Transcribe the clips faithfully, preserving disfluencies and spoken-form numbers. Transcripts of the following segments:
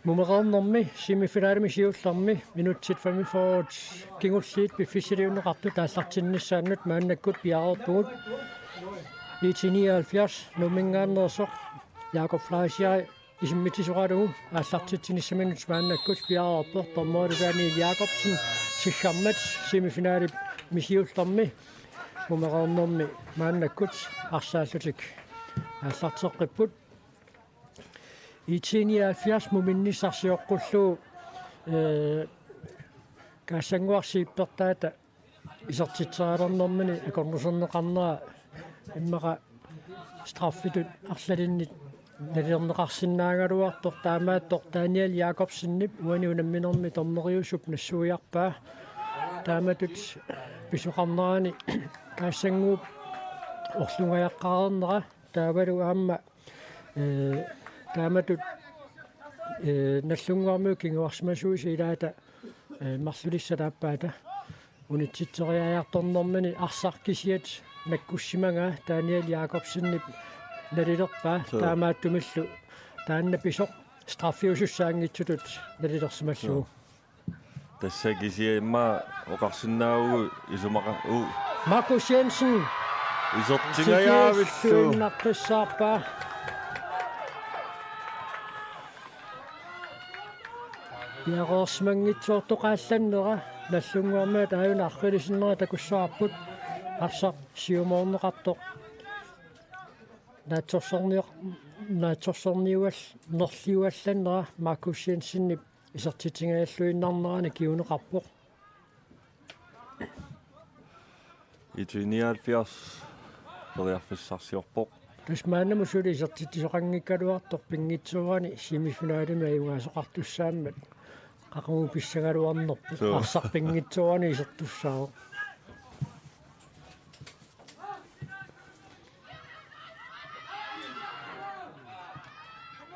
Mumereernermi semifinalimi siullermi minutsit femogfyrre kingulliit piffissaliunneqartut aallartinnissaannut maannakkut piareerpugut. I T nioghalvfjerds Nuumminngaanneersoq Jakob Fleischer isimmitsisoralugu aallartitsinissaminnut maannakkut piareerpoq, dommeri Daniel Jakobsen. Siggummat semifinalimi siullermi mumereernermi maannakkut arsaallutik aallarteqqipput. I T nioghalvfjerds muminnissarsioqqullugu, ee, Kaassannguaq siippertaata isertitserialernermini akornuserneqarnera immaqa straffitut arlalinnit nalilerneqarsinnaagaluartoq, taamaattoq Daniel Jakobsenip uani unamminermi dommeriusup nassuiarpaa. Taamatut pisoqarnerani Kaassannguup orlugajaqqareernera taavalu aamma, ee, taamatut, ee, Nagdlunguarmiut kinguarsimasuisa ilaata, ee, marlulissat aappaata unitsitseriajartornermini arsaq kisiat nakkussimagaa Daniel Jakobsenip nalilerpaa. Suu. Taamaattumillu taanna pisoq straffiusussaanngitsutut nalilersimallugu. Suu. Tassa kisianni immaqa oqarsinnaavugut isumaqa-, u-, Markus Jensen. Isertingajaavillu. Sikiilluinnaqqissaarpaa. Piareersimanngitsoortoqaallannera Nagdlunguarmiut aajuna arriilisinnera takussavarput, arsaq siumoorneqartoq. Naatsorsornior-, naatsorsorniual-, nerliuallannera Markus Jensenip isertitsigajalluinnarnerani kinguneqarpoq. I T nioghalvfjerds periarfissarsiorpoq. Tassa maannamut suli isertitsisoqanngikkaluartoq pinngitsoorani semifinalimi ajugaasoqartussaammat qaqugu pissagaluarnerput. Suu. Arsaq pinngitsoorani isertussaavoq.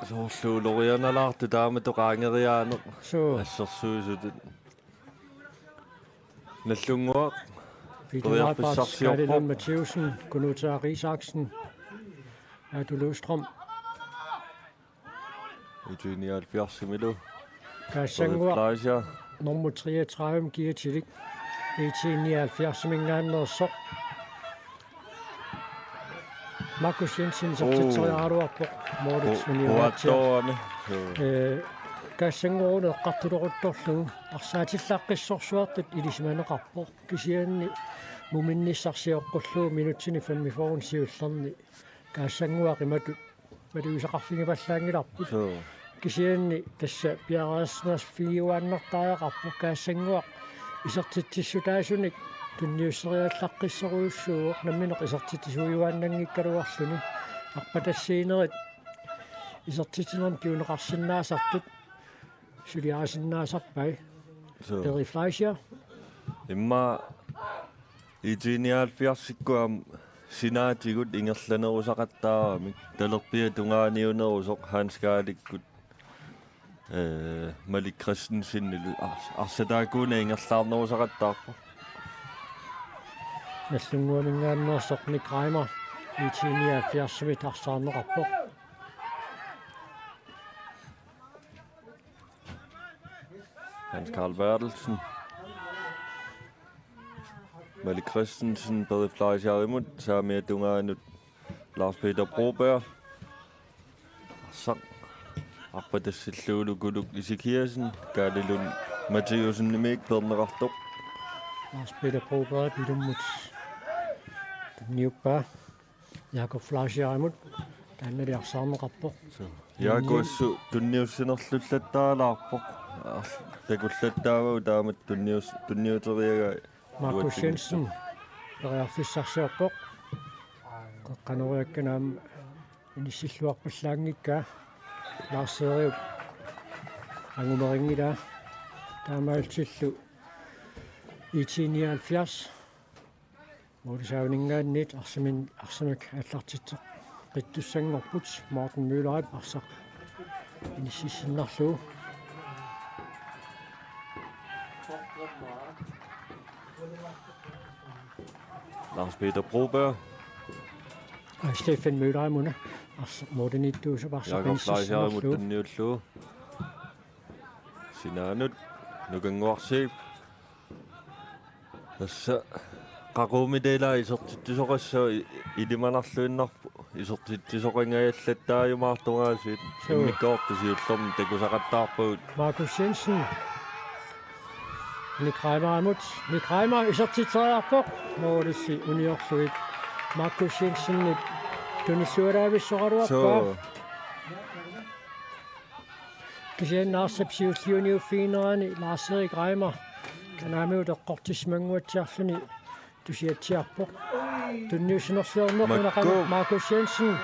Soorlu ulorianalaartoq taamatut qaangeriaaneq. Suu. Assersuisutut. Nagdlunguaq. Peter Leibert, periarfissarsiorpoq. Kalle Lund Mathæussen, Kunutaa Isaksen, Aatu Løvstrøm. I T nioghalvfjerdsimilu. Kaassannguaq. Frederik Fleischer. Nummer treogtredive, Kia Tillich. I T nioghalvfjerdsiminngaanneersoq. Markus Jensen isertitseriaraluarpoq. Målip ku-, sunioraatsiaq. Kuattoorami. Ee, Kaassannguaq eqqartuleruttorlugu arsaatillaqqissorsuartut ilisimaneqarpoq. Kisianni muminnissarsioqqullugu minutsini femogfyrre siullerni Kaassannguaq imatut maliusaqarfigivallaanngilarput. Suu. Kisianni tassa piareersimaffiginiartariaqarpoq, Kaassannguaq isertitsissutaasunik tunniusseriallaqqissorujussuuvoq nammineq isertitsisuujuaannanngikkaluarluni. Arpatassiinerit isertitsinermik kinguneqarsinnaasartut suliarisinnaasarpai. Suu. Frederik Fleischer. Immaqa I T nioghalvfjerdsikkut aamma sinaatigut ingerlanerusaqattaaramik, talerpiata tungaaniunerusoq Hans Karlikkut, ee, Malik Christensenilu ars-, arsaq taakkuuneq ingerlaarnerusaqattaarpoq. Nagdlunguaminngaanneersoq Nick Reimer I T nioghalvfjerdsimi arsaarneqarpoq. Hans Karl Berthelsen. Malik Christensen, Peder Fleischerimut, saamiata tungaanut Lars Peter Broberg. Arsaq arpatassillugu Kuluk Ezekiassen, Kalle Lund Mathæussenimit peerneqartoq. Lars Peter Broberg ilummut tunniuppaa. Jakob Fleischerimut taannali arsaarneqarpoq. Suu. Jaaku assut tunniussinerlullattaalaarpoq. Ar-, takullattaavaa taamatut tunnius-, tunniuteriagai. Markus uatsinngitsoq. Jensen periarfissarsiorpoq. Qeqqanoriakkani aamma inissilluarpallaanngikkaa. Lars Eriup angumeqanngilaa. Taamaalillutillu I T nioghalvfjerds. Målip saavaninngaanniit arsamin-, arsamik aallartitseqqittussanngorput, Morten Møllerip arsaq inississinnarlugu. Lars Peter Broberg. Aa, Steffen Møllerimuna arsaq målimiittuusoq arsaq Jakob Fleischerimut inississinnarlugu. Tunniullugu. Pinaanut Nukannguarsiip. Tassa qaqugumiit ilaa isertitsisoqassaaq, i-, ilimanarluinnarpoq isertitsisoqangajallattaajumaartoq aasiit. Suu. Immikkoortut siullermik takusaqattaarpagut. Markus Jensen. Nick Reimerimut. Nick Reimer isertitseriarpoq. Målilli uniorlugit Markus Jensenip tunillualaavissoraluarpaa. Suu. Kisianni arsap siulliuniuffiginerani Lars-Erik Reimer kanaamiut eqqortissimannguatsiarluni tusiatsiarpoq. Tunniussinerliorneq. Makku. Una qanoq Markus Jensen.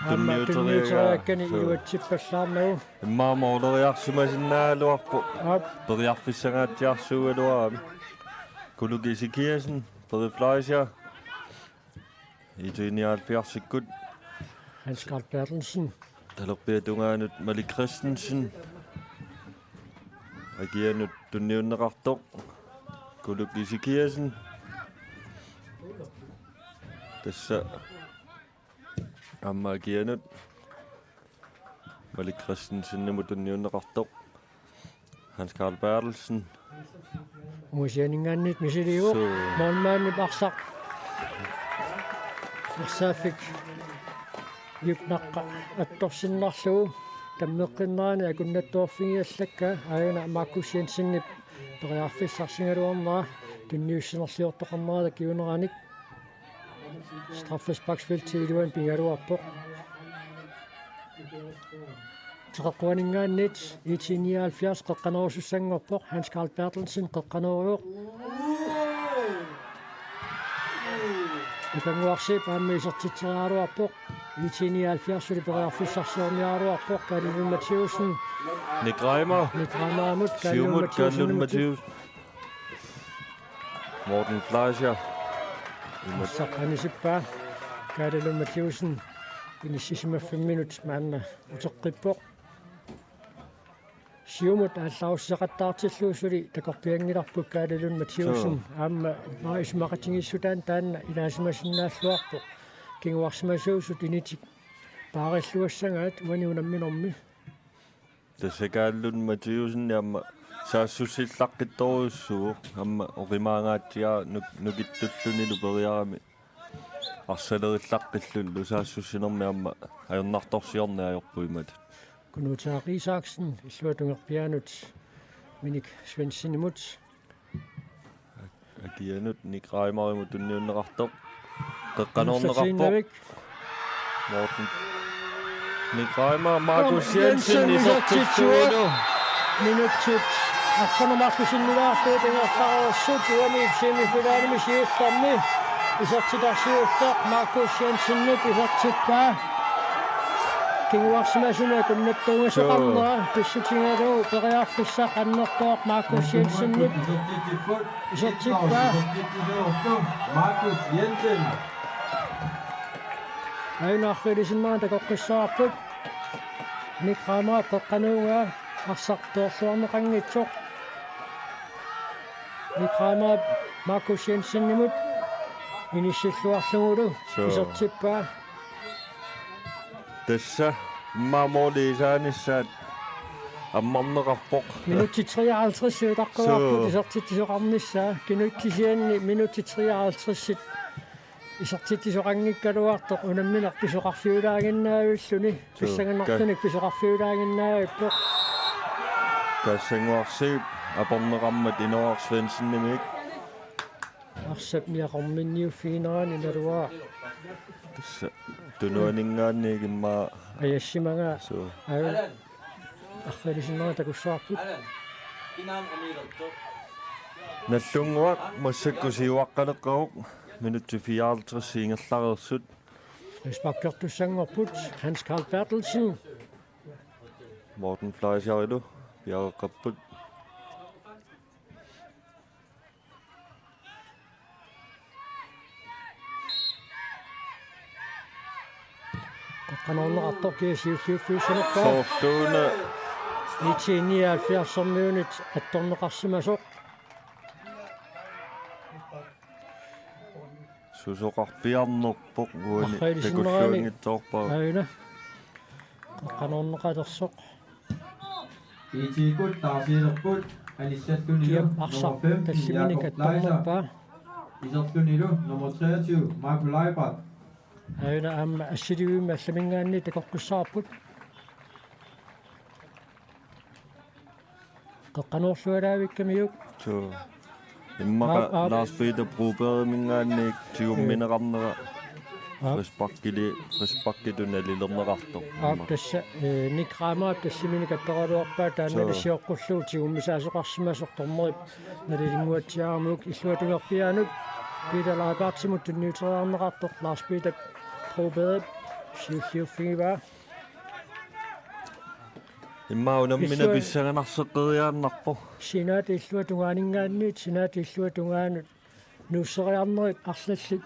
Aamma tunniuteriagaa. Tunniuteriakkani. Suu. Iluatsippallaarnagu. Immaqa måleriarsimasinnaagaluarpoq. Aap. Periarfissangaatsiarsuugaluarami. Kuluki Ezekiassen, Peri Fleischer. I T nioghalvfjerdsikkut. Hans Karl Berthelsen. Talerpiata tungaanut Malik Christensen. Akianut tunniunneqartoq Kuluki Ezekiassen. Tassa aamma akianut Malik Christensenimut tunniunneqartoq Hans Karl Berthelsen. Ungasianinngaanniit misiliivoq. Suu. Målmandip arsaq. Arsaaffik Juknaqqa attorsinnarlugu tammeqqinnerani akunnattoorfigiallakka, aajuna Markus Jensenip periarfissarsigaluarnera tunniussinerliortoqarnerata kinguneranik. Straffesparksfeltip iluani pigaluarpoq. Teqeqquaninngaanniit I T nioghalvfjerds qeqqanoorussanngorpoq, Hans Karl Berthelsen qeqqanooruvoq. Nukannguarsiip aamma isertitseriaraluarpoq. I T nioghalvfjerds suli periarfissarsiorniaraluarpoq, Kalle Lund Mathæussen. Nick Reimer. Nick Reimerimut, Kalle Lund Siumut, Kalle Lund Mathæussenimut. Mathæussen. Morten Fleischer. Arsaq anisippaa. Kalle Lund Mathæussen. Inissisimaffimminut maanna uteqqippoq. Siumut aallarussuseqattaartillugu suli takorpianngilarput Kalle Lund Mathæussen. Suu. Aamma maani isumaqatigiissutaani taanna ilaasimasinnaalluarpoq. Kinguarsimasuusut initik paarilluassagaat uani unamminermi. Tassa Kalle Lund Mathæussen aamma saassussillaqqittorujussuuvoq, aamma oqimaangaatsiaq nuk-, nukittullunilu periarami arsalerillaqqillunilu saassussinermi aamma ajornartorsiorneq ajorpoq imatut. Kunuutaaq Isaksen illuatungerpiaanut Minik Svendsenimut. Akianut Nick Reimerimut tunniunneqartoq. Qeqqanoorneqarpoq. Ingerlatiinnavik. Morten. Nick Reimer, Markus Jensen, Jensen isertitsuuvoq. Isertitsuuvoq. Minutsit arfineq-marluk sinnilaarlugu ingerlareersut uani semifinalimi siullermi isertitaq siulleq Markus Jensenip isertippaa. Kinguarsimasunik akunnattuugasoqarnera pissutigalugu periarfissaq annertooq Markus Jensenip isertippaa. Markus Jensen. Aajuna arfinilinniarneq takoqqissavarput. Nick Reimer qeqqanoogaa arsaq toorluarneqanngitsoq. Nick Reimer Markus Jensenimut inissilluarlugulu. Suu. Isertippaa. Tassa immaqa måli isaanissaat ammarneqarpoq. Minutsit treoghalvtreds siutarquarput. Suu. Isertitsisoqarnissaa. Kinu-, kisianni minutsit treoghalvtredsit isertitsisoqanngikkaluartoq unammineq pisoqarfiulaaginnaavilluni. Suu. Pissanganartunik pisoqarfiulaaginnaavippoq. Kassannguarsiip aporneqarmat Inooraq Svendsenimit. Arsap niaqorminniuffiginerani naluara. Tassa tunuaninngaanniit immaqa ajassimagaa. Suu. Aajuna arfinilinniarneq takussavarput. Nallunnguaq massakkut siuaqqaleqqavoq, minutsit fireoghalvtreds ingerlareersut. Frisparkertussanngorput, Hans Karl Berthelsen. Morten Fleischerilu piareeqqapput. Qeqqanoorneqartoq kia siulliuffiussanerpaa. Soorluuna. I T nioghalvfjerdsermiunit attorneqarsimasoq. Susoqarpiarnerpoq uani. Arfinilinniarnerani takulluanngitsoorpara. Aajuna. Qeqqanoorneqalersoq. I T-kkut taarsiilerput, anissallunilu Kiap arsaq nummer femten, tallimanik Jakob Kleiser. Attornerpaa. Iserlunilu nummer treogtyve, Marco Leibert. Aajuna aamma assiliivimmi allaminngaanniit takoqqissaarput. Qeqqanoorlualaavikkamiuk. Suu. Immaqa Aap, aap. Lars Peter Brobergiminngaanniit tigummineqarnera. Aap. Frisparkili-, frisparkitut nalilerneqartoq. Aap, immaqa. Tassa, eh, Nick Kramer tassiminik attoraluarpaa taanna Suu. Sioqqullugu tigummisaasoqarsimasoq dommerip nalilinnguatsiaramik illuatungerpiaanut Peter Leibertimut tunniuteriarneqartoq Lars Peter Broberg siulliuffigivaa. Immaqa unammineq Illuat- pissanganarseqqeriaannarpoq. Sinaata illuata tungaaninngaanniit, sinaata illuata tungaanut nuusseriarnerit arlallit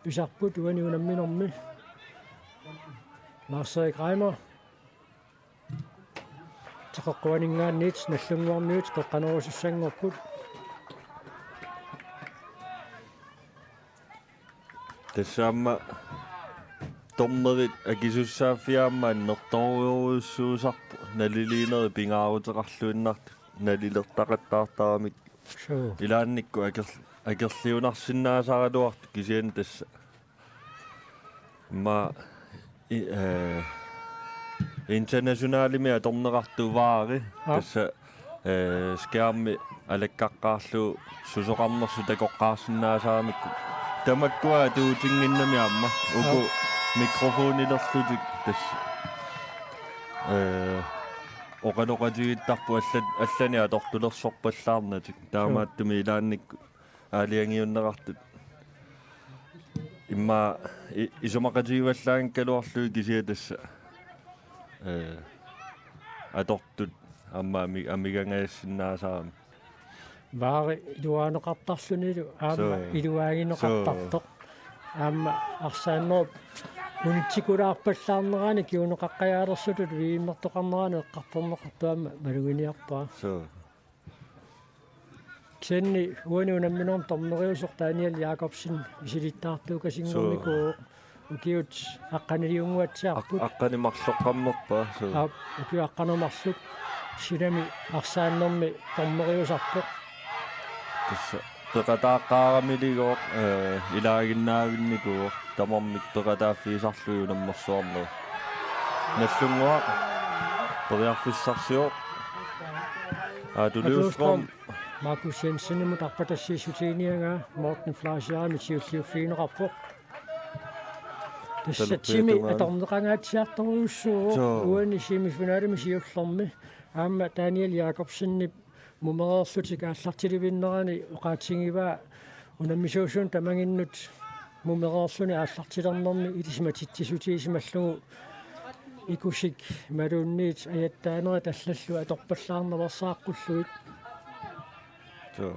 pisarput uani unamminermi. Lars-Erik Reimer. Teqeqquaninngaanniit Nagdlunguarmiut qeqqanoorusussanngorput. Tassa aamma dommerit akisussaaffiat aamma annertoorujussuusarput naliliinerit pingaaruteqarluinnartut nalilertaqattaartaramik. Suu. Ilaannikkut aker-, akerliunarsinnaasaraluartut kisianni tassa. Aamma i-, eh, internationalimi atorneqartoq VAR-i. Aap. Tassa, eh, skærmi alakkaqqaarlugu susoqarnersoq takoqqaarsinnaasaramikku. Tamakkua atuutinnginnami aamma. Uku Aap. Mikrofonilerlutik tassa. Eh, oqaloqatigiittarput allat-, allanik atortulersorpallaarnatik. Taamaattumik ilaannikkut aalajangiunneqartut. Immaqa i-, isumaqatigivallaanngikkaluarlugit kisianni tassa. Eh, atortut aamma ami-, amigangaassinnaasarami. VAR-i iluaaneqartarlunilu aamma Suu. Iluaagineqartartoq. Suu. Aamma arsaannerup unitsikulaarpallaarnerani kinguneqaqqajaalersutut viimmertoqarnerani eqqartorneqartoq aamma maluginiarpara. Suu. Kisianni uani unamminermi dommeriusoq Daniel Jakobsen misilittaartuukasinngornikuuvoq. Suu. Ukiut aqqaniliunnguatsiarput. Aq-, aqqaneq-marloqqammerpaa, suu. Aap, ukiut aqqaneq-marluk silami arsaannermi dommeriusarpoq. Tassa peqataaqqaaramiliigooq, eh, ilaaginnaavinnikuuvoq, tamarmik peqataaffigisarlugit unammersuarnerup. Nagdlunguaq periarfissarsivoq. Aatu Løvstrøm. Markus Jensenimut arpatassiissutiginiagaa Morten Fleischerip siulliuffigineqarpoq. Tassa Tanupiatungaani. Timi atorneqangaatsiartorujussuuvoq. Suu. Uani semifinalimi siullermi. Aamma Daniel Jakobsenip mumereerlutik aallartilivinnerani oqaatsigivaa unammisuusunut tamanginnut mumereerluni aallartilernermi ilisimatitsissutigisimalluni ikusik imaluunniit ajattaanerit allallu atorpallaarnaveersaaqqullugit. Suu.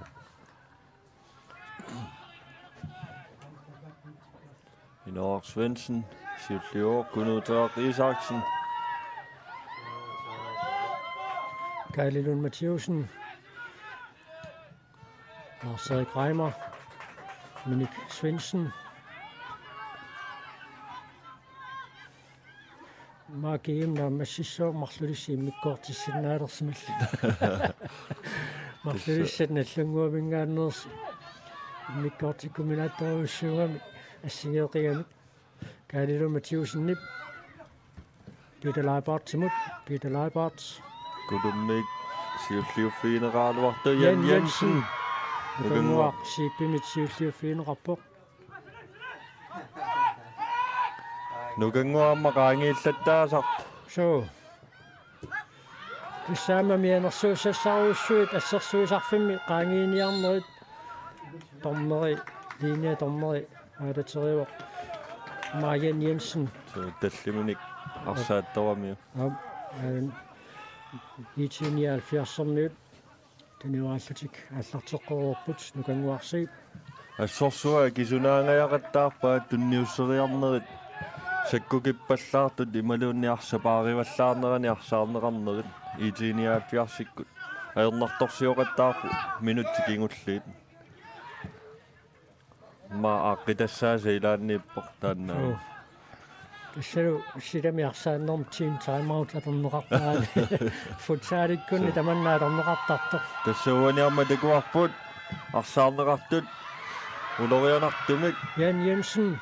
Inooraq Svendsen, siulliuvoq Kunuuteaq Isaksen. Kaali Lund Mathæussen. Lars-Erik Reimer. Minik Svendsen. Makiim naammassissaaq marlulissi immikkoortissinnaalersimalluta. Marlulissat Nagdlunguaminngaanneersut immikkoortikkuminaattorujussuugamik assigeeqigamik. Kaali Lund Mathæussenip Peter Leibertimut, Peter Leibert. Kutummiik siulliuffigineqaraluartoq Jan Jan Jensen. Jensen. Nukannguaq. Nukannguaq siipimit siulliuffigineqarpoq. Nukannguaq aamma qaangiillattaasarpoq. Suu. Tassa aamma mianersuussassarujussuit assersuisarfimmi qaangiiniarnerit dommeri, linjedommeri aalaterivoq Marian Jensen. Suu, tallimanik arsaattoramiuk. Aap, aajuna I T nioghalvfjerdsermiut tunioraallutik aallarteqqereerput Nukannguarsiip. Assorsuaq akisunaangajaqattaarpaat tunniusseriarnerit sakkukippallaartut imaluunniit arsaq paarivallaarnerani arsaarneqarnerit I T nioghalvfjerdsikkut. Ajornartorsioqattaarput minutsit kingulliit. Aamma aaqqitassaasoq ilaanniippoq taanna. Suu. Tassalu silami arsaannermi team timeout atorneqartarami. Futsalikkunni, joo, tamanna atorneqartartoq. Tassa uani aamma takuarput arsaarneqartut ulorianartumik. Jan Jensen.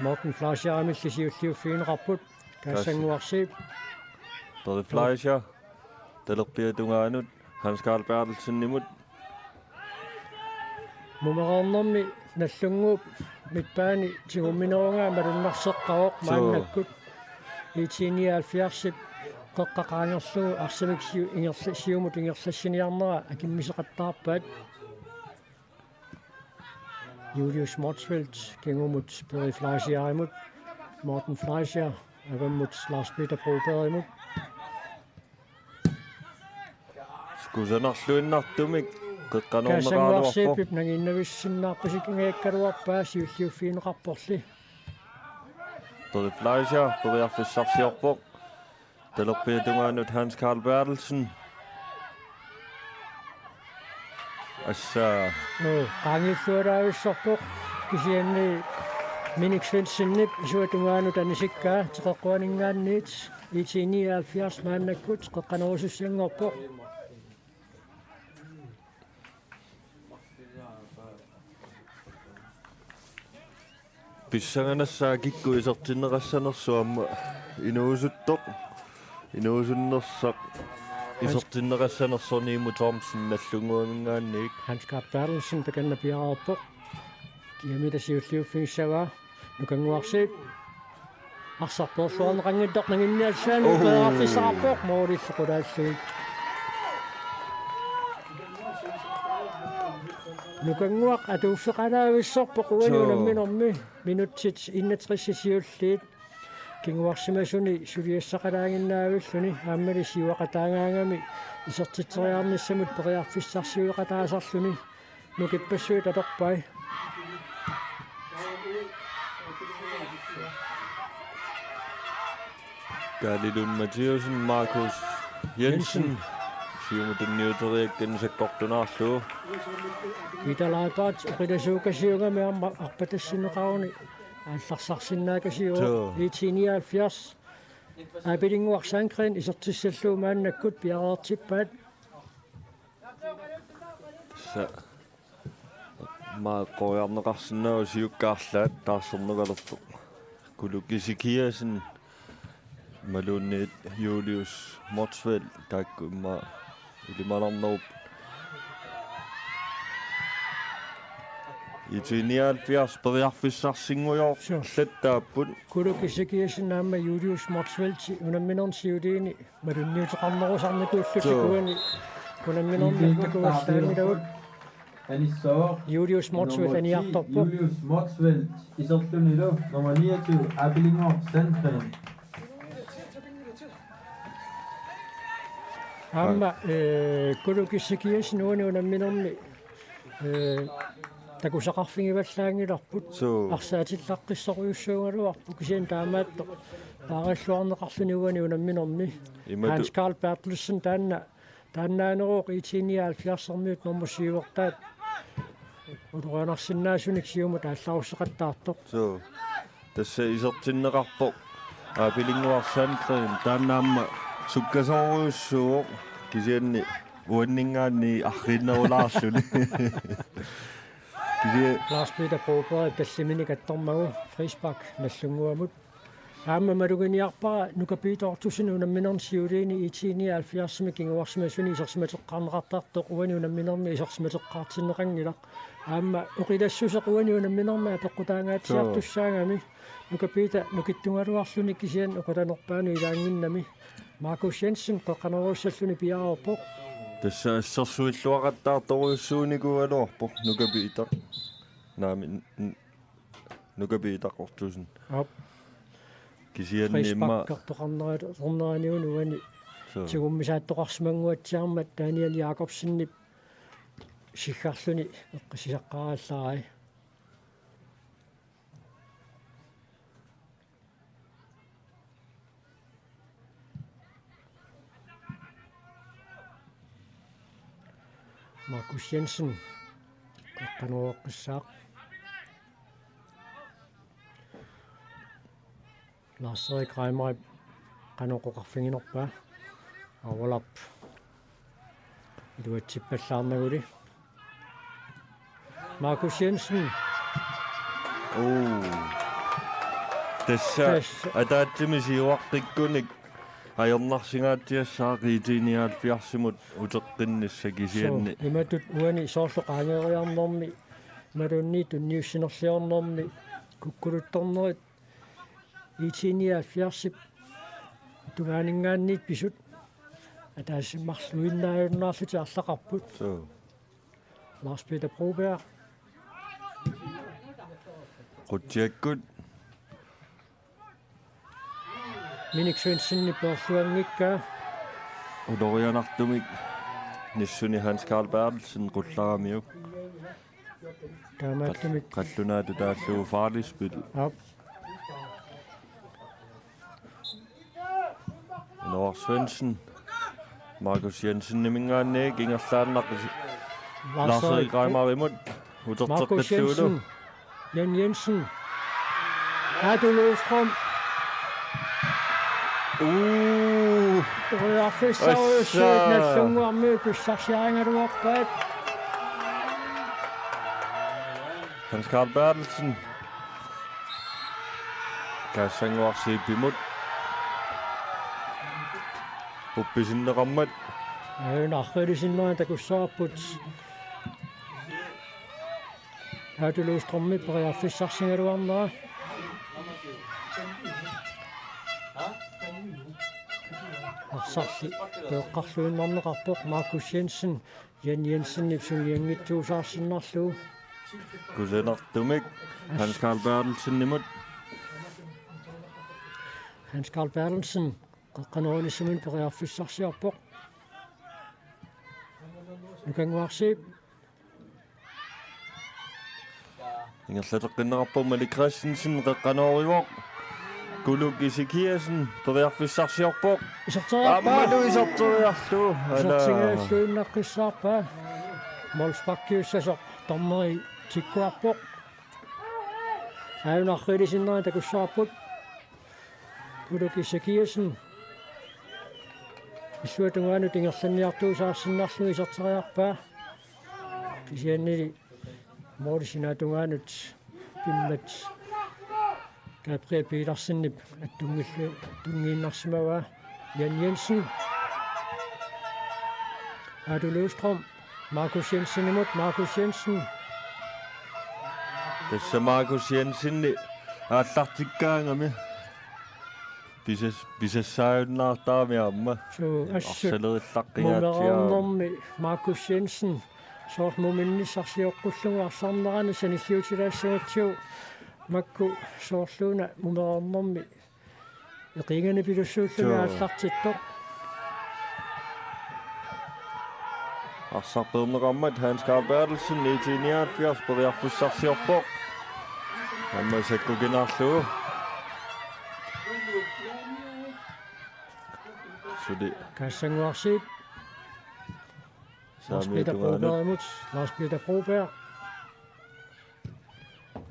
Morten Fleischer aamma siulliuffigineqarput. Kaassanguarsiip. Peri Fleischer. Talerpiata tungaanut Hans Karl Berthelsenimut. Mumereernermi Nagdlunguup midtbane tigumminerugaa malunnarseqqavoq. Suu. Maannakkut IT nioghalvfjerdsip qeqqa qaangerlugu arsamik siu-, ingerla-, siumut ingerlassiniarnera akimmiseqattaarpaat. Julius Motzfeldt kingumut Peri Fleischerimut, Morten Fleischer avammut Lars Peter Brobergimut. Kusanarluinnartumik qeqqanoorneqaraluarpoq. Kaassanguarsiipip nangiinnavissinnaarpasikingajakkaluarpaa siulliuffigineqarporli. Peri Fleischer periarfissarsiorpoq. Talerpiata tungaanut Hans Karl Berthelsen. Assa. Nuu, qaangiulluaraavissorpoq kisianni Minik Svendsenip isuata tungaanut anisikkaa teqeqquaninngaanniit. IT nioghalvfjerds maannakkut qeqqanoorusussanngorpoq. Pissanganassaaq kikkut isertinneqassanersoq aamma inuusuttoq. Inuusunnersaq isertinneqassanersoq Nimo Thomsen Nagdlunguaminngaanniit. Hans Karl Berthelsen takanna piareerpoq. Kiamita siulliuffigissavaa. Nukannguarsiip. Arsaq peerluarneqanngitsoq nanginniassaanut. Oo. Periarfissaqarpoq, moolillu qulaallugit. Nukannguaq atuuffeqalaavissorpoq uani, suu, unamminermi. Minutsit enogtres siulliit. Kinguarsimasuni suliassaqalaaginnaavilluni aammali siuaqataagaangami isertitseriarnissamut periarfissarsioqataasarluni. Nukippassuit atorpai. Kaali Lund Mathiassen, Markus Jensen. Jensen. Siumut tunniuteriakkani sakkortunaarlugu. Peter Leibert oqilasuukasiugami aamma arpatassinneqaruni aallarsaarsinnaakasiuvoq. Suu. IT nioghalvfjerds. Aapilinnguaq Sandgreen isertissallugu maannakkut piareertippaat. Tassa aamma eqqoriarneqarsinnaavoq siukka arlaat taarserneqalerpoq. Kuluk Ezekiassen imaluunniit Julius Motzfeldt taakku immaqa ilimanarnerup. IT nioghalvfjerds periarfissarsinngujoorlattaapput. Kuluk Ezekiassen aamma Julius Motzfeldt unamminerni siuliini malunniuteqarnerusarnikuullutik. Suu. Uani unamminermi takuallaanngilagut. Julius Motzfeldt aniartorpoq. Julius Motzfeldt iserlunilu nummer niogtyve, Aapilinnguaq Sandgreen. Aamma, eh, Kuluk Ezekiassen uani unamminermi, eh, takusaqarfigivallaanngilarput. Suu. Arsaatillaqqissorujussuugaluarpoq kisianni taamaattoq paarilluarneqarluni uani unamminermi. Imatu- Hans Karl Berthelsen taanna, taannaaneruvoq IT nioghalvfjerdsermiut nummer syv-ertaat ulorianarsinnaasunik siumut aallarusseqattaartoq. Suu. Tassa isertinneqarpoq Aapilinnguaq Sandgreen, taanna aamma sukkasoorujussuuvoq kisianni uanninngaanniit arriinnerulaarluni. Kisia- Lars Peter Broberg talliminik attormagu frispark Nagdlunguamut. Aamma maluginiarpara Nuka Peter Ottosen unamminerni siuliini IT nioghalvfjerdsimi kinguarsimasuni isersimateqqaarneqartartoq, uani unamminermi isersimateqqaartinneqanngilaq. Aamma oqilassuseq uani unamminermi apeqqutaangaatsiartussaagami. Nuka Peter nukittugaluarluni kisianni oqalanerpaanut ilaannginnami. Markus Jensen qeqqanoorussalluni piareerpoq. Tassa assersuilluaqattaartorujussuunikuugaluarpoq Nuka Peter. Naamik, n-, Nuka Peter Ottosen. Aap. Kisianni immaqa frisparkertoqarnera-, -torneraniuna uani. Suu. Tigummisaattoqarsimannguatsiarmat Daniel Jakobsenip siggarluni eqqissisaqqaarallaarai. Markus Jensen qeqqanooreqqissaaq. Lars-Erik Reimer qanoq oqarfiginerpaa. Avalap iluatsippallaarnaguli. Markus Jensen. Uu. Tassa. Tassa. Ataatsimik siuaqqikkunik ajornarsinngaatsiassaaq I T nioghalvfjerdsimut uteqqinnissaq kisianni. Suu, imatut uani soorlu qaangeeriarnermi, imaluunniit tunniussinerliornermi, kukkuluttornerit I T nioghalvfjerdsip tungaaninngaanniit pisut ataaseq marluinnaajunnaarlutik arlaqarput. Suu. Lars Peter Broberg. Qutsiakkut. Minik Svendsen peerluanngikkaa. Ulorianartumik nissuni Hans Carl Berthelsen qullaramiuk. Taamaattumik. Qallunaatut taallugu farligspil. Aap. Noah Svendsen. Markus Jenseniminngaanniit ingerlaannaq. Lars-Erik Reimerimut. Markus uterteqqillugu. Jensen. Jan Jensen. Aatu Løvstrøm. Uu. Periarfissarujussuit Assa. Nagdlunguarmiut pissarsiarigaluarpaat. Hans Carl Berthelsen. Kaassanguarsiipimut. Uppisinneqarmat. Aajuna arriilisinnera takussavarput. Aatu Løvstrømip periarfissarsigaluarnera. Arsarli peeqqarluinnarneqarpoq Markus Jensen. Jan Jensenip sungianngitsuusaarsinnarlugu. Kusanartumik Hans Carl Berthelsenimut. Hans Carl Berthelsen qeqqanoorinissaminut periarfissarsiorpoq. Nukannguarsiip. Ingerlateqqinneqarpoq Malik Christensen qeqqanoorivoq. Kuluk Ezekiassen periarfissarsiorpoq. Iserteriarpaa. Aammalu iserteriarlugu. Ala. Iserteriarluinnaqqissaarpaa. Målsparkiussasoq dommeri tikkuarpoq. Aajuna arriilisinnera takussavarput. Kuluk Ezekiassen. Illuatungaanut ingerlanniartuusaarsinnarlugu iserteriarpaa. Kisiannili målip sinaatungaanut pimmat Gabriel Petersenip attunngillu-, attunngiinnarsimavaa. Jan Jensen. Aatu Løvstrøm. Markus Jensenimut, Markus Jensen. Tassa Markus Jensenip aallartikkaangami. Pisas-, pisassaajunnaartarami aamma. Suu, assut. Arsalerillaqqigatsiarami. Mumereernermi Markus Jensen. Soorlu muminnissaq sioqqullugu arsarnerani sanilliutilaassagatsigu makku soorluuna mumereernermi eqiinganipilussuulluni. Joo. Aallartittoq. Arsaq peerneqarmat Hans Carl Berthelsen, I T nioghalvfjerds, periarfissarsiorpoq. Aamma sakkukinaarlugu. Suli. Kaassanguarsiip. Lars Peter Saamiatungaanut. Brobergimut, Lars Peter Broberg.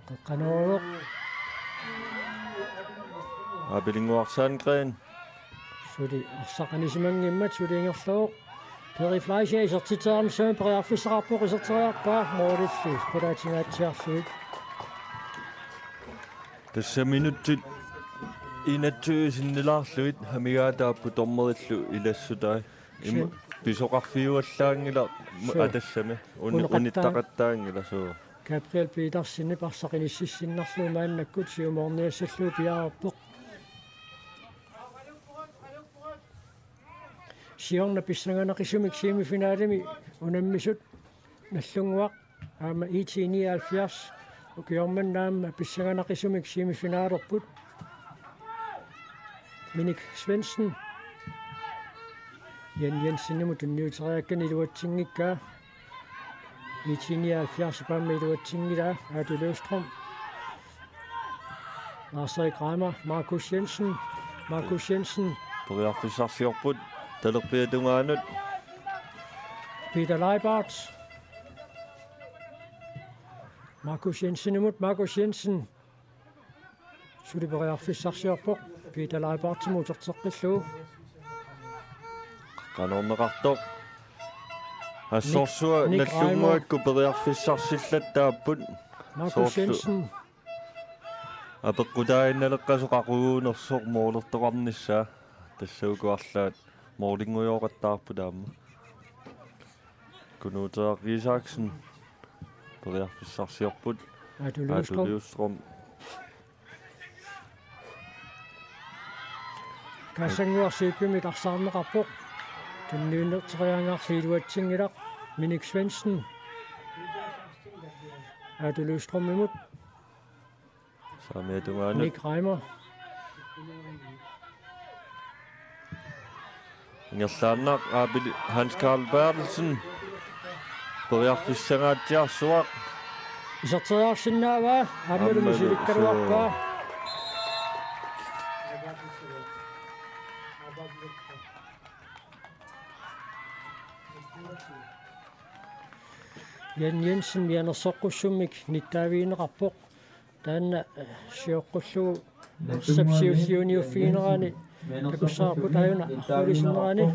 Qeqqanoorivoq. Aapilinnguaq Sandgreen. Suli arsaq anisimanngimmat suli ingerlavoq. Peri Fleischer isertitseriarmat periarfissaqarpoq, iserteriarpaa, målilli qulaatingaatsiarlugit. Tassa minutsit enogtyve sinnilaarlugit amigaataapput dommerillu ilassutai. Im-, Suu. Pisoqarfiuallaanngilaq mu-, Suu. Atassami. Uni-, Uneqatta-, unittaqattaanngilaq, suu. Gabriel Petersenip arsaq inississinnarlugu maannakkut siumoorniassallugu piareerpoq. Siorna pissanganaqisumik semifinalimi unammisut Nagdlunguaq aamma I T nioghalvfjerds, ukioq manna aamma pissanganaqisumik semifinalerput. Minik Svendsen. Jan Jensenimut tunniuteriakkani iluatsinngikkaa. I T nioghalvfjerds aamma iluatsinngilaa, Aatu Løvstrøm. Lars-Erik Reimer, Markus Jensen. Markus Jensen. Periarfissarsiorput, talerpiata tungaanut. Peter Leibart. Markus Jensenimut, Markus Jensen. Suli periarfissarsiorpoq. Peter Leibartimut uterteqqillugu. Qeqqanukarneqartoq. Assorsuaq Nick, Nick Nallunnguakkut periarfissarsillattaapput. Markus Soorlu Jensen. Apeqqutaaginnaleqqasoq qaquguunersoq moolertoqarnissaa. Tassa uku arlaat moorinngujoqattaarput aamma. Kunuuteaq Isaksen. Periarfissarsiorput. Aatu Løvstrøm. Aatu Løvstrøm. Kaasannguaq C P-mik arsaarneqarpoq. Tunniunnerteriaraangaarlugu iluatsinngilaq. Minik Svendsen. Aatu Løvstrømimut. Saamiata tungaanut. Nick Reimer. Ingerlaannaq aapili Hans Karl Berthelsen. Periarfissangaatsiarsuaq. Iserteriarsinnaavaa, aammalu Aammalu misilikkaluarpaa. Jan Jensen mianersoqqussummik nittaavigineqarpoq. Taanna, eh, sioqqullugu arsap siulliuniuffiginerani takussavarput, aajuna arfilisinnerani.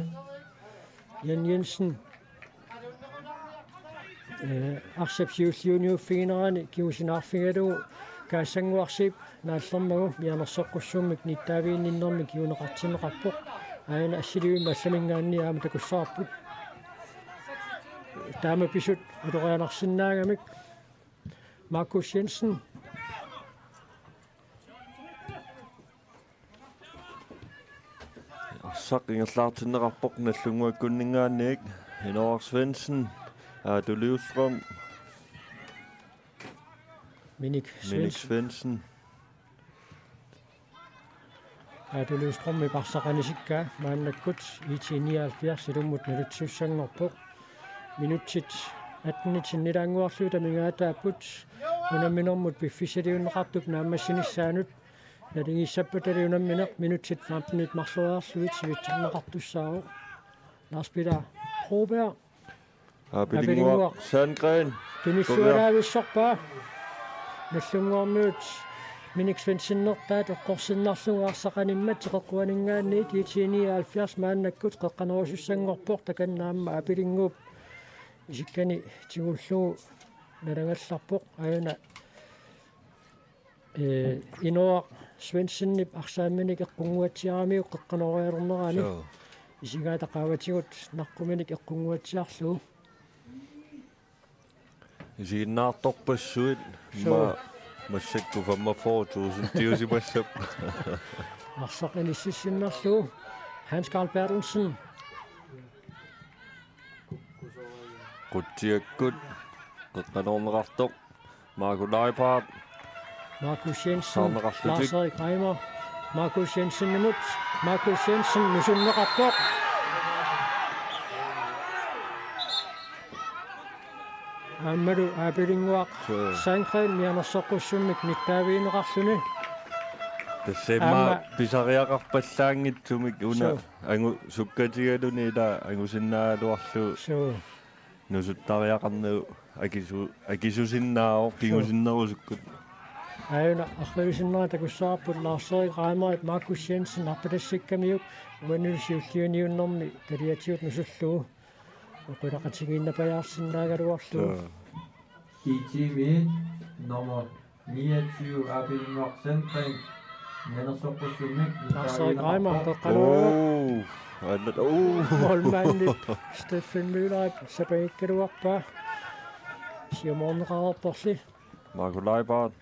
Jan Jensen, eh, arsap siulliuniuffiginerani kingusinaarfigalugu Kaasannguaq C P naallermagu mianersoqqussummik nittaaviginninnermi kinguneqartinneqarpoq. Aajuna assiliivimmi allaminngaanniit aamma takussavarput. Taama pisut ulorianarsinnaagamik. Markus Jensen. Arsaq ingerlaartinneqarpoq Nallunnguakkunninngaanniit. Inooraq Svendsen, Aatu Løvstrøm, Minik Minik Svendsen. Svendsen. Aatu Løvstrømip arsaq anisikkaa maannakkut I T nioghalvfjerds ilummut nalitsissanngorpoq. Minutsit attenit sinnilaannguarlugit amigaataapput. Unamminermut piffissaliunneqartup naammassinissaanut naligiissappatali unammineq minutsit femtenit marloriarlugit sivitsorneqartussaavoq. Lars Peter Broberg. Aapilinnguaq Aapilinnguaq Sandgreen. Tunillualaavissorpaa. Nallunnguarmiut Minik Svendsenertaat eqqorsinnarlugu arsaq animmat qeqquaninngaanniit I T nioghalvfjerds maannakkut qeqqanerusussanngorpoq, takanna aamma Aapilinnguup isikkani tigullugu nalagallarpoq, aajuna, eh, Inooraq Svendsenip arsaamminik eqqunnguatsiaramiuk qeqqanorialernerani. Suu. Isigaata qaavatigut naqquminik eqqunnguatsiarlugu. Isiginnaartorpassuit. Suu. Ma-, massakkut femogfyrre tusindiusimassappat. Arsaq inississinnarlugu. Hans Karl Berthelsen. Qutsiakkut qeqqanukarneqartoq. Marco Leibhardt. Markus Jensen, Saarneqarlutik. Lars-Erik Reimer, Markus Jensenimut, Markus Jensen nusunneqarpoq. Aammalu Aapilinnguaq Suu. Sandgreen mianersoqqussummik nittaavigineqarluni. Tassa immaqa aamma pisariaqarpallaanngitsumik una. Suu. Angu-, sukkatigaluni ila angusinnaagaluarlugu. Suu. Nusuttariaqarnagu akisu-, akisusinnaavoq kingusinnerusukkut. Aajuna arfilisinnerani takussavarput Lars-Erik Reimerip Markus Jensen arpatassikkamiuk uanilu siulliuniunnermi taliatigut nusullugu oqilaqatigiinnapajaarsinnaagaluarlugu. Suu. I T-mi nummer niogtyve, Aapilinnguaq Sandgreen, mianersoqqussummik. Lars-Erik Reimer, qeqqanukarneq. Oo, allat, oo. Målmandip Steffen Møllerip sapagikkaluarpaa. Siumoorneqareerporli. Marco Leibhardt.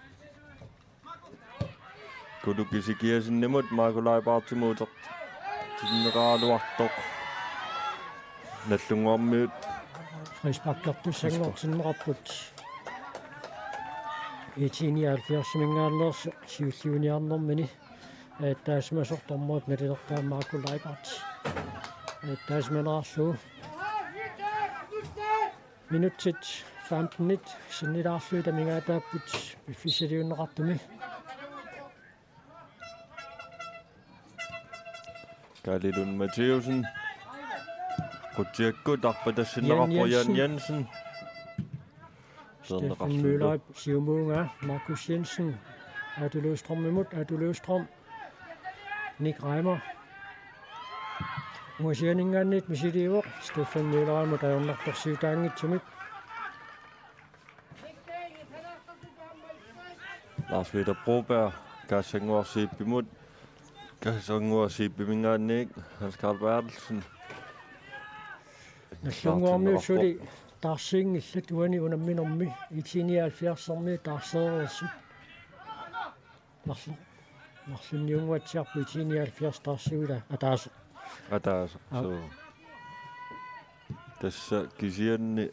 Kuluki Sikiasenimut Marco Leibhardtimut utertinneqaraluartoq. Nallunnguarmiut. Frisparkertussanngortinneqarput. I T nioghalvfjerdsiminngaanneersoq siulliuniarnermini ajattaasimasoq dommerip nalilerpaa Marco Leibhardt ajattaasimanerarlugu. Minutsit femtenit sinnilaarlugit amigaataapput piffissaliunneqartumi. Kaali Lund Matthæussen. Qutsiakkut arpatassinnaqarpoq Jan Jensen. Jan Jensen. Steffen Møllerip siumuungaa, Markus Jensen. Aatu Løvstrømimut, Aatu Løvstrøm. Nick Reimer. Ungasianinngaanniit misiliivoq Stefan Møllerimut ajornartorsiutaanngitsumik. Lars Peter Broberg, Kaasannguaq Zeebimut, Kaasannguaq Zeebiminngaanniit, Hans Karl Berthelsen. Nagdlunguarmiut suli taarsiinngillat uani unamminermi, I T nioghalvfjerdsermiut taarsereersut. Marlu-, marlunniunnguatsiarput I T nioghalvfjerds taarsiuilaa ataaseq. Ataaseq, aap, suu. Tassa kisianni,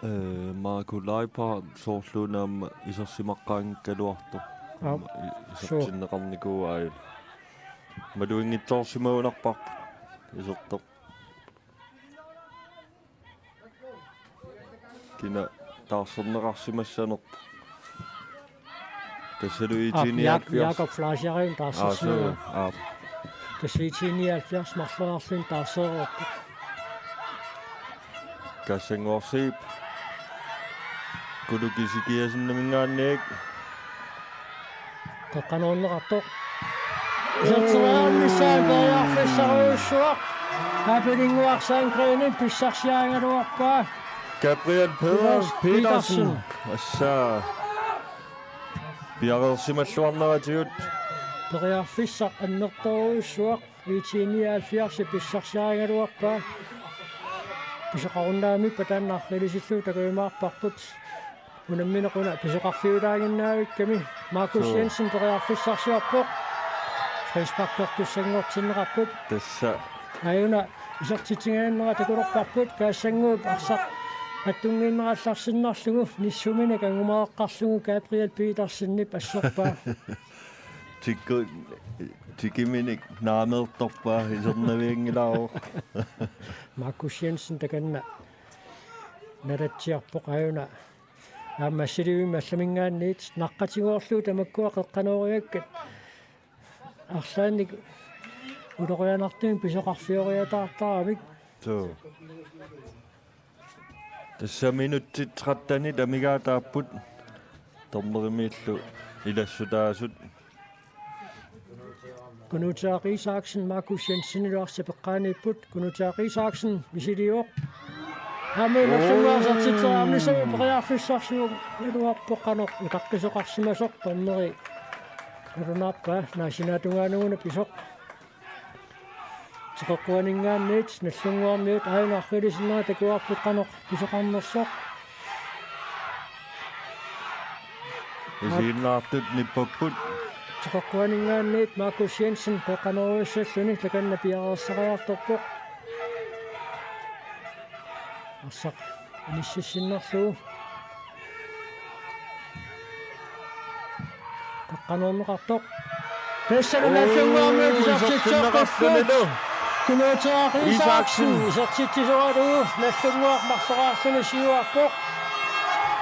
eh, Marco Leipa soorluuna aamma isersimaqqaanngikkaluartoq. Aap. Aamma i-, suu, isertinneqarnikuuvoq aajuna. Maluginngitsoorsimagunarparput isertoq. Kina taarserneqarsimassanerpoq. Tassalu Aap, I T nioghalvfjerds. Jakob Fleischerip taarsersimavaa. Aap, suu, aap. Tassa I T nioghalvfjerds marloriarluni taarsereerpoq. Kaasannguaq Zeeb. Kuluki Sikiassenimingaanniit. Qeqqanoorneqartoq. Iserteriarnissaa periarfissarujussuaq. Aapilinnguaq Sandgrenip pissarsiarigaluarpaa. Gabriel Peder Pedersen. Petersen. Assa. Piareersimalluarneratigut. Periarfissaq annertoorujussuaq. I T nioghalvfjerds pissarsiarigaluarpaa. Pisoqarunnaarmippat taanna arrilisillugu takujumaarparput. Unammineq una pisoqarfiulaaginnaavikkami. Markus, suu, Jensen periarfissarsiorpoq. Frisparkertussanngortinneqarput. Tassa. Aajuna isertitsigaannera takulerparput, Kaassannguup arsaq attunngiinnerallarsinnarlugu nissuminik angumareqqarlugu Gabriel Petersenip assorpaa. Tikku-, tikiminik naameertorpaa isernavianngilaavoq. Markus Jensen takanna nalatsiarpoq aajuna. Aamma assiliivimmi allaminngaanniit naqqatigoorlugu tamakkua qeqqanooriakkat arlaannik ulorianartumik pisoqarfioriataartaramik. Suu. Tassa minutsit trettenit amigaataapput. Dommerimiillu ilassutaasut. Kunuutaaq Isaksen, Markus Jensenilu arsaq peqqaaniipput. Kunuutaaq Isaksen misiliivoq. Aamma, oo, Nagdlunguaq isertitseriarnissaq periarfissarsiugaluarpoq, qanoq utaqqisoqarsimasoq, dommeri nalunaarpaa, naassinaatungaanut una pisoq. Teqeqquaninngaanniit Nagdlunguarmiut aajuna arrilisinnera takuarput qanoq pisoqarnersoq. Isiginnaartut nippapput. Teqeqquaninngaanniit Markus Jensen qeqqanoorujussuarluni takanna piareersariartorpoq. Arsaq inississinnarlugu. Qeqqanoorneqartoq. Tassalu, oo, Nagdlunguarmiut isertitseqqippoq. Isertinneqarlunilu. Kunuutaaq Isaksen. Isaksen isertitsisoralugu Nagdlunguaq marloriarluni siuarpoq.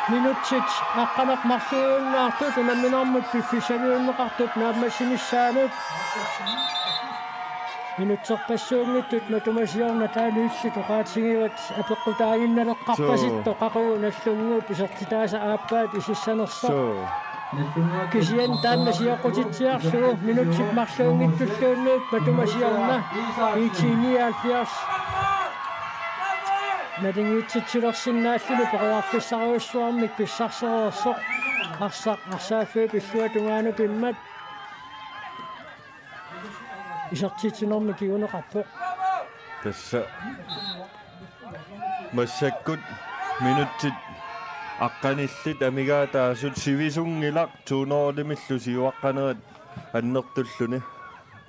Minutsit aqqaneq-marluinnartut unamminermut piffissaliunneqartut naammassinissaanut. Minutserpassuunngitsut matuma siorna taanna illit oqaatigivat apeqqutaaginnaleqqarpasittoq, suu, qaqugu Nagdlunguup isertitaasa aappaat isissanersoq. Suu. Kisianni taanna sioqqutitsiarlugu minutsit marluunngitsulluunniit matuma siorna I T nioghalvfjerds naligiitsitsilersinnaalluni periarfissarujussuarmik pissarsereersoq. Arsaq arsaaffiup illuata tungaanut pimmat isertitsinermik kinguneqarpoq. Tassa massakkut minutsit aqqanillit amigaataasut sivisunngilaq to nul-imillu siuaqqanerit annertulluni.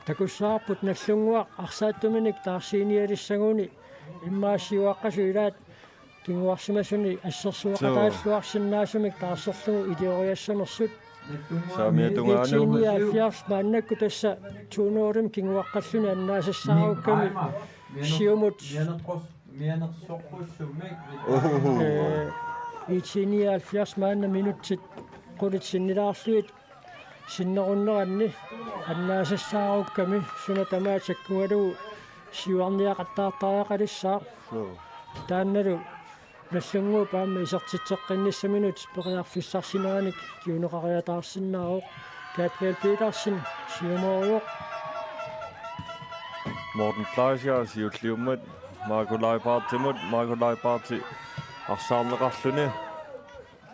Takussavarput Nagdlunguaq arsaattuminik taarsiinialissaguni immaqa siuaqqasut ilaat kinguarsimasuni assersueqataalluarsinnaasumik taarserlugu ilioriassanersut. Saamiata tungaanut. I T nioghalvfjerds maannakkut tassa to nul-imik kinguaqqalluni annaasassaarukkamik siumut, oho, eh, I T nioghalvfjerds maanna minutsit qulit sinnilaarlugit sinnerunneranni annaasassaarukkamik suna tamaat sakkugalugu siuarniaqattaartariaqalissaaq. Suu. Taannalu Nagdlunguup aamma isertitseqqinnissaminut periarfissarsineranik kinguneqariataarsinnaavoq. Gabriel Petersen siumoorujoq. Morten Fleischer siulliummat Marco Leibartimut, Marco Leibarti arsaarneqarluni.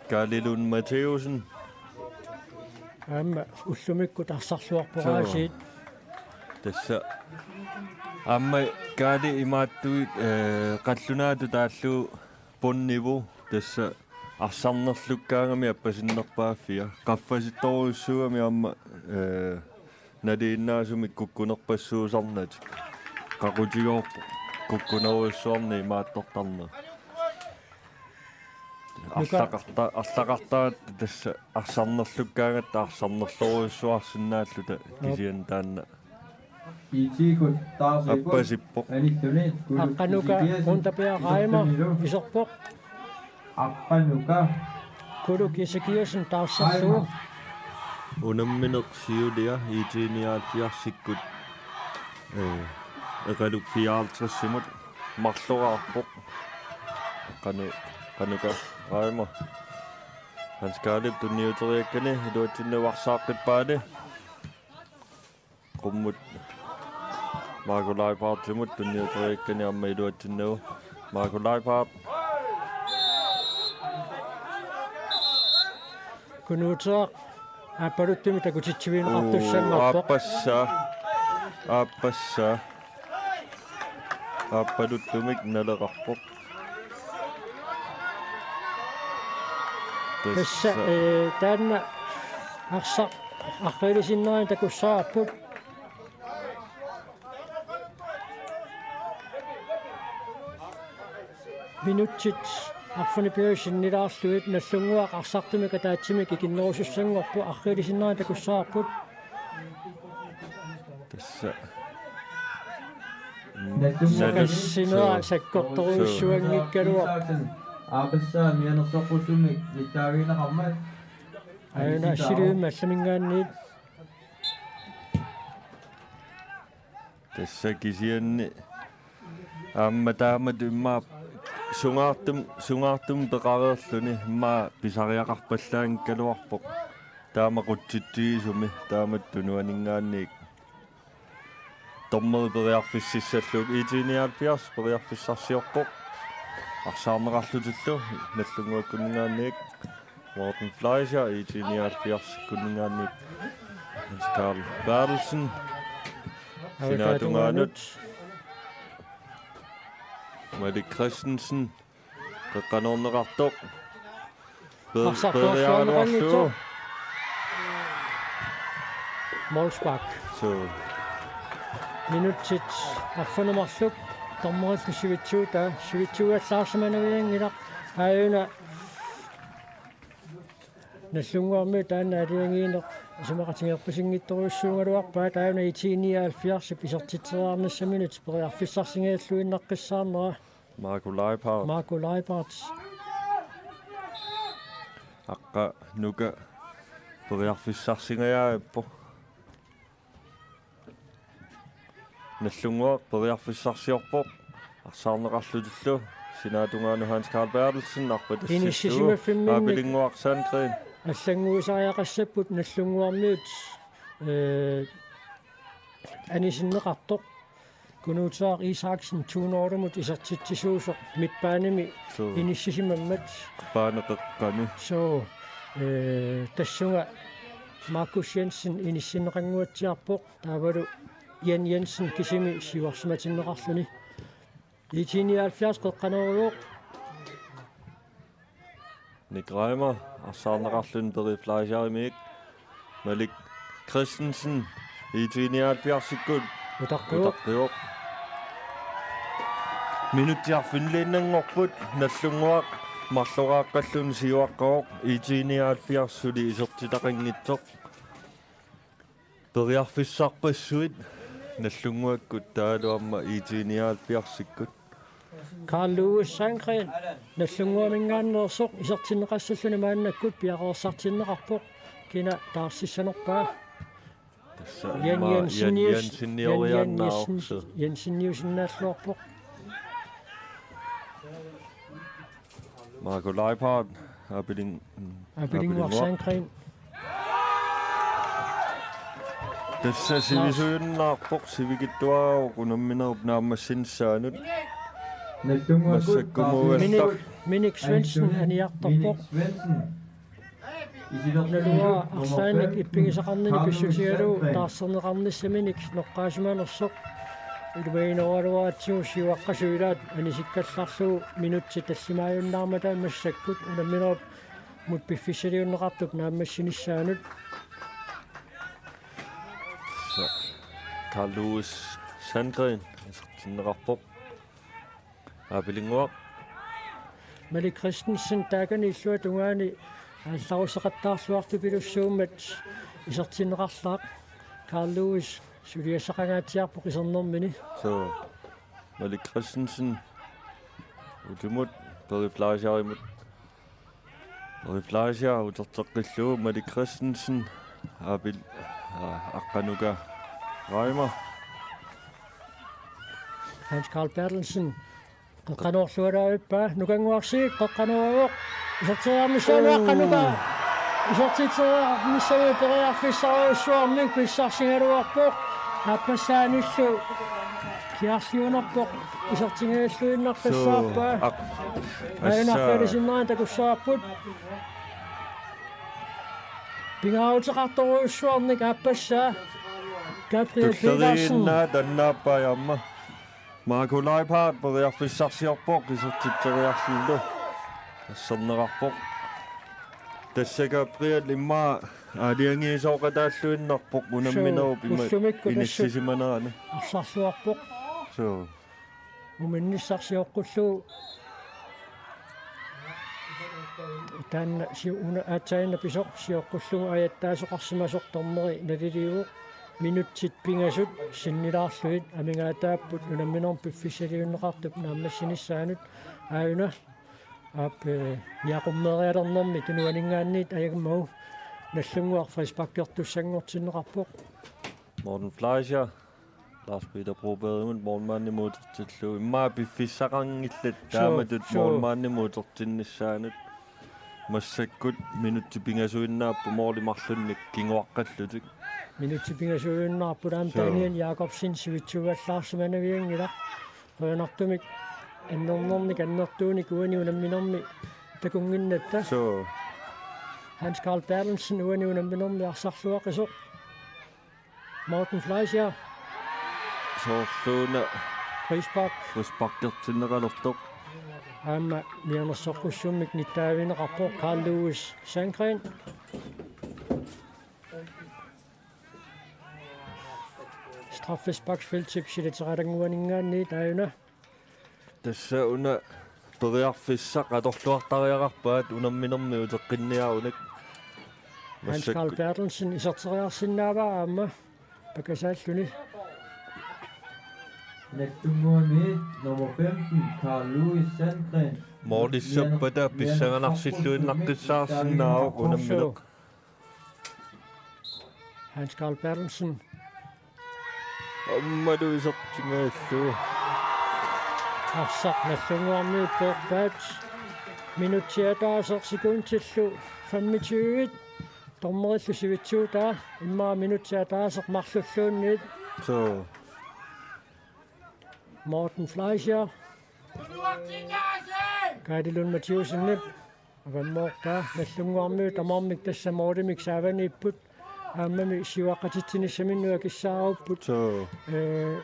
Kaali Lund Mathæussen. Aamma ullumikkut arsarluarpoq. Suu. Aasiit. Tassa aamma Kaali imaattuit, eh, qallunaatut taallugu bundniveau tassa arsarnerlukkaangami appasinnerpaaffia. Qaffasittorujussuugami aamma, eh, nalinginnaasumik kukkunerpassuusarnatik. Qaqutigoorpoq kukkunerujussuarnik imaattortarneq. Nuka- Arlaqarta-, arlaqartaratta tassa arsarnerlukkaangatta arsarnerlorujussuarsinnaalluta. Joo. Kisianni taanna I T-kut taarsipput. Appasippoq. Anilluni Kuluk Aqqanuka Ezekiassen Rundaberg Reimer isertunilu. Iserpoq. Aqqanuka Kuluk Ezekiassen taarserlugu. Reimer. Unammineq siulia I T nioghalvfjerdsikkut, eh, Eqaluk fireoghalvtredsimut marloraarpoq. Qanu-, Aqqanuka Reimer. Hans Karlip tunniuteriakkani iluatsinnagu arsaaqqippaa. Qummut Marco Leibartimut tunniuteriakkani aamma iluatsinnagu. Marco Leibart. Kunuuteq aappaluttumik takutitsivigineqartussanngorpoq. Uu, aappassaa. Aappassaa. Aappaluttumik naleqarpoq. Tassa, tassa, eh, taanna arsaq arriilisinnerinik takussavarput. Minutsit arfineq-pingasut sinnilaarlugit Nagdlunguaq arsartumik ataatsimik ikinnerusussanngorpoq, arriilisinnerinik takussavarput. Tassa. Nagdlunguaq. Sakassinera sakkortorujussuanngikkaluarpoq. Aappassaa mianersoqqussummik nittaavigineqarmat. Aajuna assilivimmik allaminngaanniit. Tassa kisianni aamma taamatut immaqa sungaartum-, sungaartumik peqareerluni immaqa pisariaqarpallaanngikkaluarpoq. Taama qutsitsigisumi taamatut tunuaninngaanniit. Dommeri periarfississallugu, I T nioghalvfjerds periarfissarsiorpoq. Arsaarneqarlutillu Nagdlunguakkunninngaanniit. Morten Fleischer, I T nioghalvfjerds-ikkunninngaanniit. Hans Karl Berthelsen. Sinaata tungaanut. Malik Christensen. Qeqqanoorneqartoq. Per-, arsaq periaraluarlugu. Målspark. Suu. Minutsit arfineq-marluk dommerillu sivitsuutaa, sivitsuugallaarsimanavianngilaq, aajuna Nagdlunguarmiut taanna aalajangiineq isumaqatigeerpasinngitsorujussuugaluarpaat, aajuna I T nioghalvfjerdsip isertitseriarnissaminut periarfissarsingajalluinnaqqissaarnera. Marco Leibhardt. Marco Leibhardt. Aqqanuka periarfissarsingajappoq. Nagdlunguaq periarfissarsiorpoq. Arsaarneqarlutillu. Sinaata tungaanut Hans Karl Berthelsen, arpatassissuuvoq. Inissisimaffimminnik Aapilinnguaq Sandgreen. Allannguisariaqassapput Nagdlunguarmiut, eh, anisinneqartoq. Kunuutsaaq Isaksen to nul-imut isertitsisuusoq midtbanemi. Suu. Inissisimammat. Baaneqeqqani. Suu, eh, tassunga Markus Jensen inissinneqannguatsiarpoq. Taavalu Jan Jensen kisimi siuarsimatinneqarluni. I T nioghalvfjerds qeqqanoorujoq. Nick Reimer, arsaarneqarluni Peri Fleischerimit. Malik Christensen, I T nioghalvfjerds-ikkut. Utaqqivoq. Utaqqivoq. Minutsit arfinilinngorput, Nagdlunguaq marloraaqqalluni siuaqqavoq, I T nioghalvfjerds suli isertitaqanngitsoq. Periarfissarpassuit Nagdlunguakkut taavalu aamma I T nioghalvfjerds-ikkut. Karl Louis Sandgreen, Nagdlunguaminngaanneersoq, isertinneqassalluni maannakkut piareersartinneqarpoq, kina taarsissanerpaa. Tassa Jan immaqa Jensenius-, Jan Jensenioriaannaavoq. Jensen-, Jenseniusinnaalluarpoq. Marco Leibhardt, Apiling-, Apilinguaq Sandgreen. Tassa sivisuinnarpoq, sivikitsuaraq unamminerup naammassinissaanut. Nallunnguakkut massakkumuugassaq. Minik, Minik Svendsen aniartorpoq. Minik Svendsen. Naluara arsaanik ippigisaqarnini pissutigalugu taarserneqarnissaminik noqqaasimanersoq. Iluaginnaraluaratsigu siuaqqasuilaat anisikkallarlugu minutsit tallimaajunnaarmata massakkut unamminerup mut piffissaliunneqartup naammassinissaanut. Sa-, Carl Louis Sandgren isertinneqarpoq. Aapilinnguaq. Malik Christensen taakani illuata tungaani aallarusaqattaarluartupilussuummat isertinneqarlaaq. Carl Louis suliassaqangaatsiarpoq isernermini. So, Malik Christensen utimut Peri Fleischerimut. Peri Fleischer uterteqqillugu Malik Christensen, Abel, aa, Aqqanuka Reimer. Hans Carl Berthelsen. Qeqqanoorluarpaa, Nukannguarsiik, qeqqanoorpoq. Iserteriarnissaanut Aqqanuka. Iserteriarnissaanut periarfissarujussuarmik pissarsigaluarpoq. Aappassaanillu kiarliunerpoq isertigalluinnarpassaarpaa. Suu, aq-, aajuna assa. Arfineq-marlunniit takussavarput. Pingaaruteqartorujussuarnik aappassaa. Gabriel Petersen. Tulleriinnaq tannaappaa aamma. Marco Leiphardt periarfissarsiorpoq isertitseriarlunilu. Asserneqarpoq. Tassa Gabriel immaqa aalajangiisooqataalluinnarpoq unamminerup. Suu, ima ullumikkut tassa inissisimanerani. Arsarluarpoq. Suu. Uminnissaq sioqqullugu. Taanna si-, una aatsaannaq pisoq sioqqullugu ajattaasoqarsimasoq dommeri naliliivoq. Minutsit pingasut sinnilaarlugit amigaataapput unamminermi piffissaliunneqartup naammassinissaanut aajuna. Aap, eh, niaqummeerialernermi tunuaninngaanniit ajammagu Nallunnguaq frisparkertussanngortinneqarpoq. Morten Fleischer. Lars Peter Brobergimut målmandimut utertillugu. Immaqa piffissaqanngillat. Suu, taamatut suu. Målmandimut utertinnissaanut. Massakkut minutsit pingasuinnaapput måli marlunnik kinguaqqallutik. Minutsit pingasuinnaapput aamma. Suu. Daniel Jakobsen sivitsuugallaarsimanavianngilaq. Qujanartumik annernernik annertuunik uani unamminermi takunnginnatta. Suu. Hans Carl Berthelsen uani unamminermi arsarluaqisoq. Morten Fleischer. Soorluuna. Frispark. Frisparkertinneqalertoq. Aamma mianersoqqussummik nittaavigineqarpoq Carl Louis Sandgren. Straffesparksfeltip silateqalannguaninngaanniit aajuna. Tassa una periarfissaq atorluartariaqarpaat unamminermi uteqqinniarunik. Hans Carl Berthelsen iserteriarsinnaavaa aamma pakasaalluni. Nallunnguami nummer femten, Carl Louis Sandgren. Målissappata pissanganarsilluinnaqqissaarsinnaavoq unammineq. Hans Carl Berthelsen. Aammalu isertingajallugu. Arsaq Nallunnguarmiut peerpaat. Minutsit ataaseq sekundillu femogtyve. Dommerillu sivitsuutaa immaqa minutsit ataaseq marlulluunniit. Suu. Morten Fleischer. Kaali Lund Mathiassenip. Avammoortaa Nallunnguarmiut tamarmik tassa målimik saavaniipput. Aammami siuaqqatitsinissiminnik akissaarupput. Suu. Eh,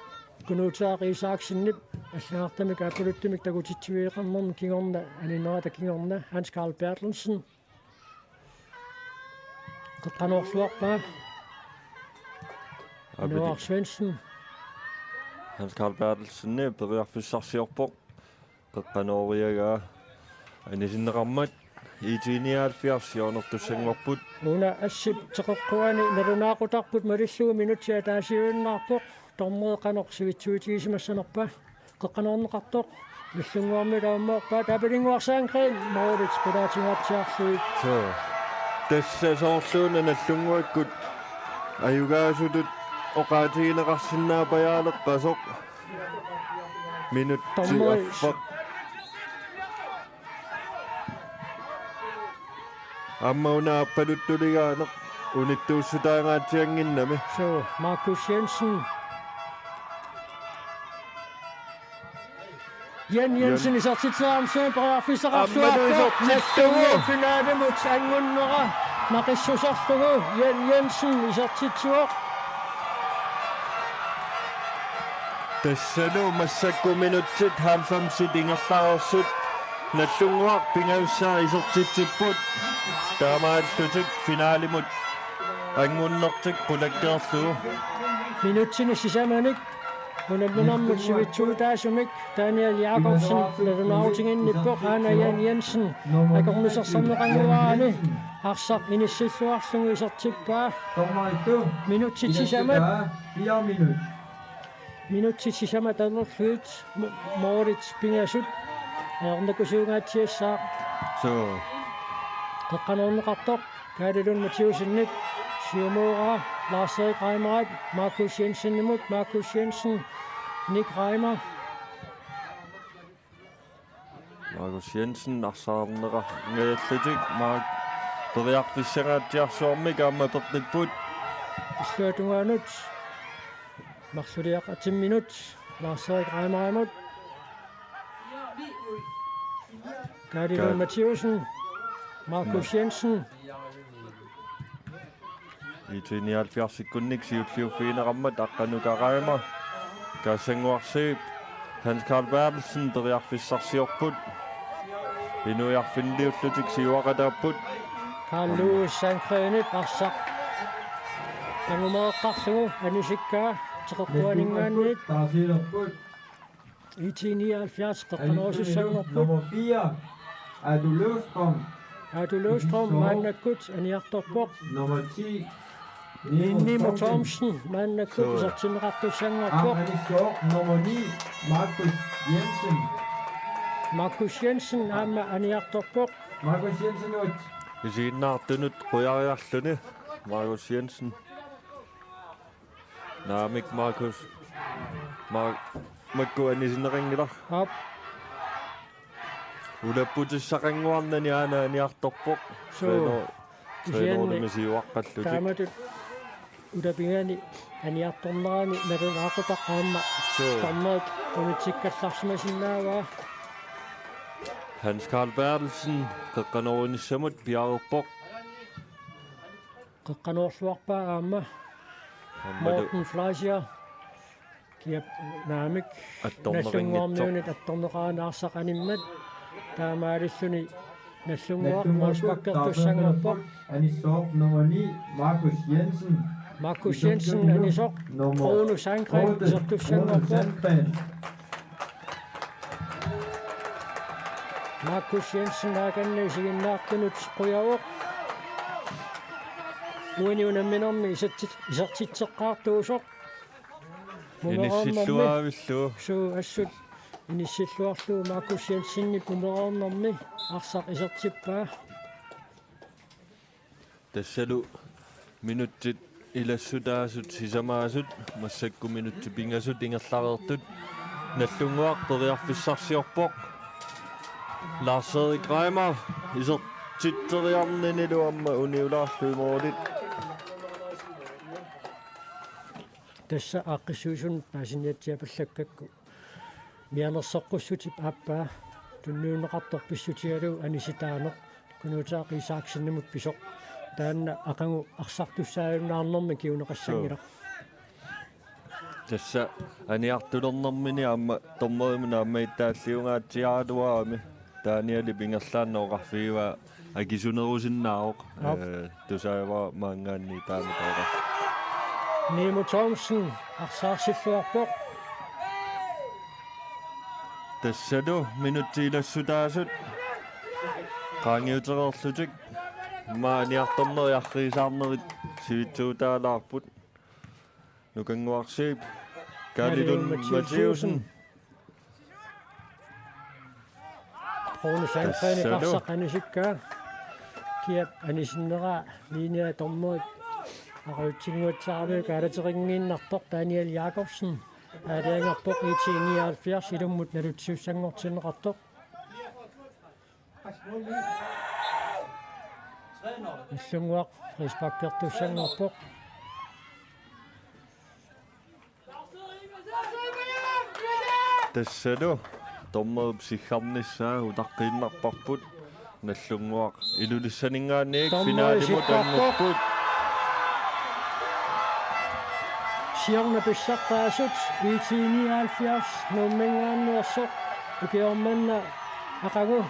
Knud Isaksenip allagartamik aappaluttumik takutitsivigeqarnermut kingorna, aninerata kingorna, Hans Carl Berthelsen. Qeqqanoorluarpaa. Abili. Noah Svendsen. Hans Carl Berthelsen periarfissarsiorpoq. Qeqqanooriagaa anisinneqarmat I T nioghalvfjerds siornertussanngorput. Una assip teqeqquani nalunaaqutarput malillugu minutsit ataasiuinnaarpoq. Dommeri qanoq sivitsuutigisimassanerpa. Qeqqanoorneqartoq. Nallunnguarmiut avammoorpaat, Aapilinnguaq Sandgren målit qulaatingaatsiarlugit. Suu. Tassa soorluuna Nallunnguakkut ajugaasutut oqaatigineqarsinnaapajaalerpasoq. Minutsit dommeri affaq. Aamma una aappaluttuligaaneq. unittuussutaangaatsiannginnami. Suu, Markus Jensen. Jan Jensen isertitseriarmat periarfissaqarluarpoq. Aammalu isertitsivoq. Nallunnguup finalimut angunnera naqissuserlugu Jan Jensen isertitsivoq. Tassalu massakkut minutsit halvfemsit ingerlareersut Nallunnguaq pingajussaa isertitsipput. Taamaallutik finalimut angunnertik qulakkeerlugu. Minutsini sisamanik unamminermut sivitsuutaasumik Daniel Jakobsen nalunaarutiginnippoq, aana Jan Jensen akornusersorneqannguarani arsaq inissilluarlugu isertippaa. Minutsit sisamat. Minutsit sisamat talerluit mo-, moorit pingasut ajornakusuungaatsiassaaq. Suu. Qeqqanoorneqartoq Kaali Lund Mathiussenip siumooraa Lars-Erik Reimerip Markus Jensenimut, Markus Jensen, Nick Reimer. Markus Jensen arsaarneqangajallutik Mark periarfissangaatsiarsuarmik aamma peqqipput. Illuatungaanut marluliaq atimminut Lars-Erik Reimerimut. Kaali Lund Ka- Mathiussen, Markus Ma- Jensen. I T nioghalvfjerdsikkunnik siulliuffigineqarmat Aqqanuka Reimer. Kaassanguarsiip Hans Karl Berthelsen periarfissarsiorput. Inuiarfiniliullutik siuaqataapput. Karl Louis Sandgrenip arsaq angumereqqarlugu anisikkaa teqeqquaninngaanniit. I T nioghalvfjerds qeqqanoorusussanngorput. Nummer fire, Adu Løvstrøm. Adu Løvstrøm maannakkut aniartorpoq. Nummer ti, Nimo Thomsen maannakkut isertinneqartussanngorpoq. Aamma anissaaq nummer ni, Markus Jensen. Markus Jensen aamma aniartorpoq. Markus Jensen ut. Isiginnaartunut qujariarluni Markus Jensen. Naamik Markus. Ma-, makku anisinneqanngilaq. Aap. Ulapputissaqannguarnani aana aniartorpoq. Suu. Træneri-, kisianni trænerinik siuaqqallutik. Taamatut ulapigani aniartornerani nalunaaqutaq aamma. Suu. Dommerit unitsikkallarsimasinnaavaa. Hans Karl Berthelsen qeqqanoorunissamut piareerpoq. Qeqqanoorluarpaa aamma. Aammalu. Morten Fleischer. Kiap naamik. Attorneqanngitsoq. Nallunnguarmiunit attorneqarani arsaq animmat. Taamaalilluni Nallunnguaq målsparkertussanngorpoq. Anissaaq nummer ni, Markus Jensen. Markus Jensen anisoq. Nummer Bruno Sandgren otte, Bruno isertussanngorpoq. Sandgren. Markus Jensen aamma isiginnaartunut qujavoq. Uani unamminermi isertit-, isertitseqqaartuusoq. Inissilluaavillugu. Suu, assut inissilluarlugu Markus Jensenip umereernermi arsaq isertippaa. Tassalu minutsit ilassutaasut sisamaasut, massakkut minutsit pingasut ingerlareersut Nallunnguaq periarfissarsiorpoq. Lars-Erik Reimer isertitseriarninilu aamma uniulaarluni moorit. Tassa aaqqissuisunut paasiniatsiapallakkakku mianersoqqussutip aappaa tunniunneqartoq pissutigalugu anisitaaneq Kunuutaaq Isaksenimut pisoq. Taanna aqagu arsartussaajunnaarnermi kinguneqassanngilaq. Tassa aniartulernermini aamma dommerimut naammagittaalliungaatsiaraluarami Danielip ingerlaannaq oqarfigivaa akisunerusinnaavoq. Aap. Eh, tusaavarput maanngaanniit taama tooqa. Nimo Thomsen arsaarsilluarpoq. Tassalu minutsit ilassutaasut qaangiutereerlutik. Aamma aniartornerit arriisaarnerit sivitsuutaalaarput. Nukannguarsiip Kaali Lund Mathiussen. Bruno Sandgrenip arsaq anisikkaa. Kiap anisinneraa linjea dommerit aqagutsinnguatsiaramik kaalaterinngiinnartoq Daniel Jakobsen. Aalajangerpoq I T nioghalvfjerds ilummut naluttuussanngortinneqartoq. Nallunnguaq frisparkertussanngorpoq. Tassalu dommerip siggarnissaa utaqqiinnarparput. Nallunnguaq Ilulissaninngaanniit Dommerip finalimut siggarpoq. Angupput. Siorna pissartaasut I T nioghalvfjerds Nuumminngaanneersoq ukioq manna aqagu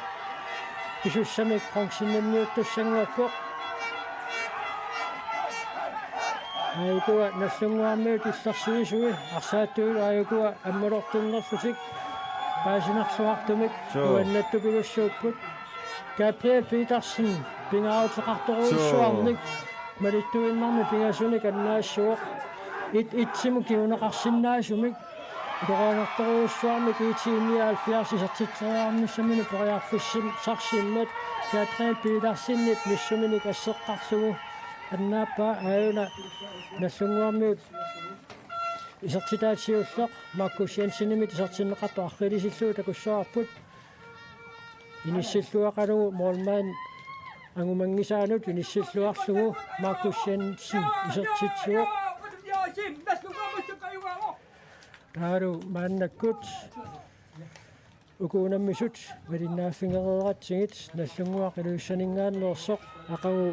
pisussamik bronzeniunniuttussanngorpoq. Aajukua Nallunnguarmiut illersuisui arsaattuilu aajukua ammalortinnerlutik paasinarsuartumik Suu. Nuannattupilussuupput. Gabriel Petersen pingaaruteqartorujussuarnik Suu. Malittuinnarnik pingasunik annaassuoq. Et etsimut kinguneqarsinnaasumik iluariartorujussuarmik I T nioghalvfjerds isertitseriarnissaminut periarfissim-, sarsimmat Gabriel Petersenip missuminik asseqqarlugu annaappaa. Aajuna Nallunnguarmiut isertitaa siulleq Markus Jensenimit isertinneqartoq arriilisillugu takussavarput. Inissilluaqalugu målmand angumanngisaanut inissilluarlugu Markus Jensen isertitsivoq. Taavalu maannakkut uku unammisut malinnaaffigereeratsigit Nallunnguaq Ilulissaninngaanneersoq aqagu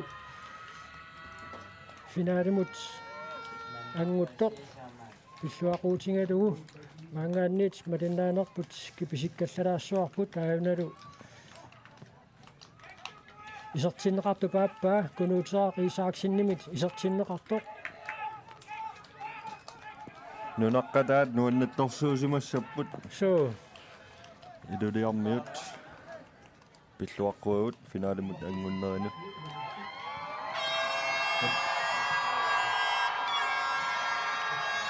finalimut anguttoq pilluaqquutigalugu maanngaanniit malinnaanerput kipisikkallalaassuarput. Aajunalu isertinneqartup aappaa Kunuuteeraq Isaksenimit isertinneqartoq. Nunaqqataat nuannattorsuusimassapput. Suu. Iluliarmiut pilluaqquagut finalimut angunnerinut.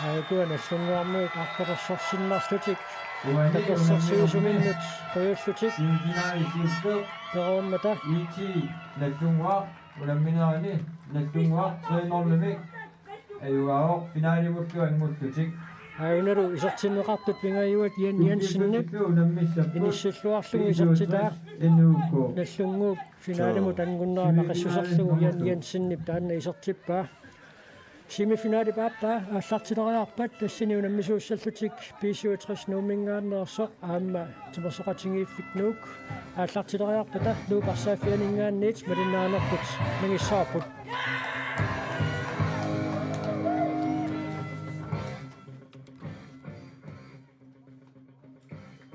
Aajukua Nallunnguarmiut arpalersorsinnarlutik tapersersuisuminnut qujullutik pereermata. I T Nallunnguaq unamminerani Nallunnguaq tre nul-imik ajugaavoq finalimullu angullutik. Aajunalu isertinneqartut pingajuat Jan Jensenip inissilluarlugu isertitaa Nallunnguup finalimut angunnera naqissuserlugu Jan Jensenip taanna isertippaa. Semifinalip aappaa aallartileriarpat tassani unammisuussallutik B syvogtres Nuumminngaanneersoq aamma timersoqatigiiffik Nuuk aallartileriarpata Nuup arsaaffianinngaanniit malinnaanerput nangissavarput.